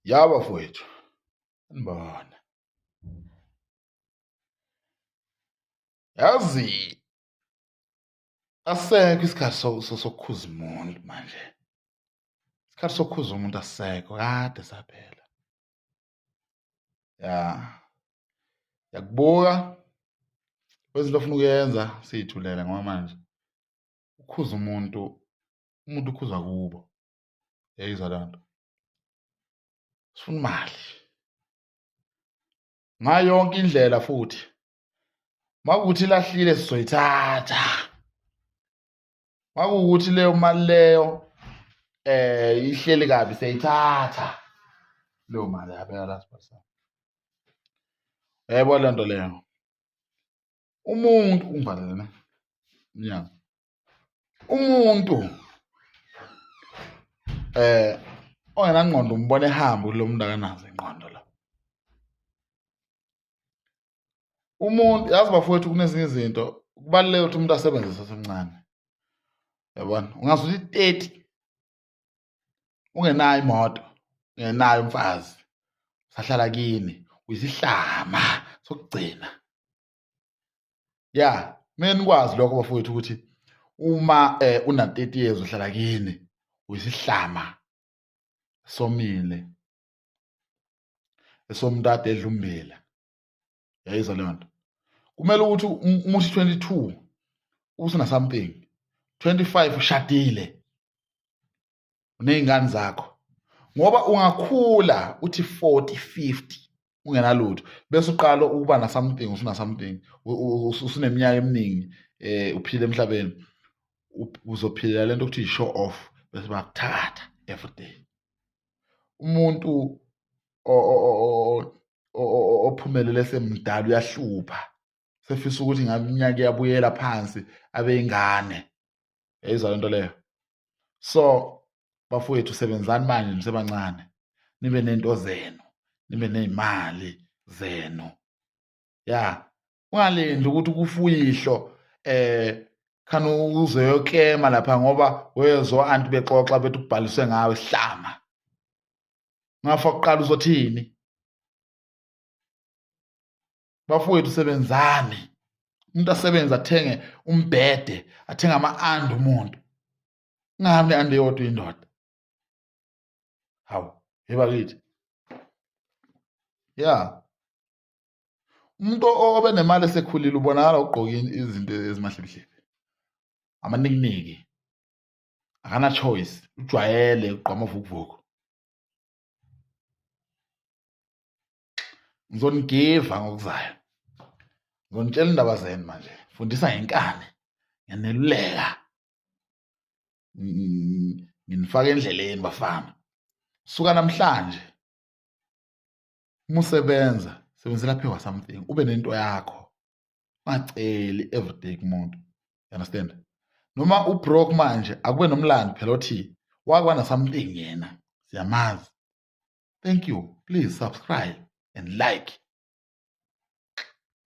Ya bafowethu, nibona. Yazi asekho isikhathi sokukhuza umuntu manje. Isikhathi sokukhuza umuntu asisekho, kade saphela. Ya. Yakubuka kwezinto ofuna ukuyenza siyithulele ngoba manje ukhuza umuntu, umuntu ukhuzwa kubo. Yayizwa leyo nto. Sifuna imali ngayo yonke indlela futhi makuwukuthi ilahlile sizoyithatha, makuwukuthi leyo mali leyo ihleli kabi siyayithatha leyo mali. Yabeka la sibasana, yayibona le nto leyo. Umuntu ungivalele ne umnyango, umuntu ongenangqondo umbona ehamba ukuthi lo muntu akanazo ingqondo la. Umuntu yazi bafowethu, kunezinye izinto kubaluleke ukuthi umuntu asebenze esasemncane, yabona. Ungaze uthi 30 ungenayo imoto, ungenayo umfazi, usahlala kini, uyisihlama sokugcina. Ya, kumele nikwazi lokho bafowethu ukuthi uma una 30 years uhlala kini, uyisihlama somile esomuntu ade edla ummbila. Yayizwa leyo nto. Kumele ukuthi uma uthi 22 usuna something, 25 ushadile, uney'ngane zakho, ngoba ungakhula uthi 40 50 ungenalutho, bese uqala ukuba na something, usuna something, usuneminyaka eminingi uphila emhlabeni, uzophilela lento okuthi i-show off, bese bakuthakatha every day. Umuntu ophumelele semdala uyahlupha, sefisa ukuthi ngabe iminyaka iyabuyela phansi abe ingane. Yayizwa lento leyo. So bafowethu, sebenzani manje nisebancane, nibe nento zenu, nibe nezimali zenu. Ya, ungalindi ukuthi kufuyihlo khani uzoyokema lapha ngoba wezwa anti bexoxa bethi kubhaliswe ngawe sihlama. Ngafa kuqala uzothini? Bafowethu, sebenzani. Umuntu asebenze athenge umbhede, athenge ama-andi umuntu. Ungahambi ne-andi eyodwa indoda. Hawu, yebakithi. Ya. Umuntu obe nemali esekhulile ubonakala ugqoka izinto ezimahlebehlebi. Amanikiniki. Akana choice, ujwayele ukugqoka amavukuvuku. Ngizonigiva ngokuzayo. Ngizonitshela indaba zenu manje. Fundisa ngenkani. Ngiyaneluleka. Nginifaka endleleni bafana. Suka namhlanje. Uma usebenza, sebenzela phewa something, ube nento yakho. Ungaceli everyday kumuntu. You understand? Noma ubroke manje akube nomlando phela othi wake na something yena. Siyamazi. Thank you. Please subscribe and like.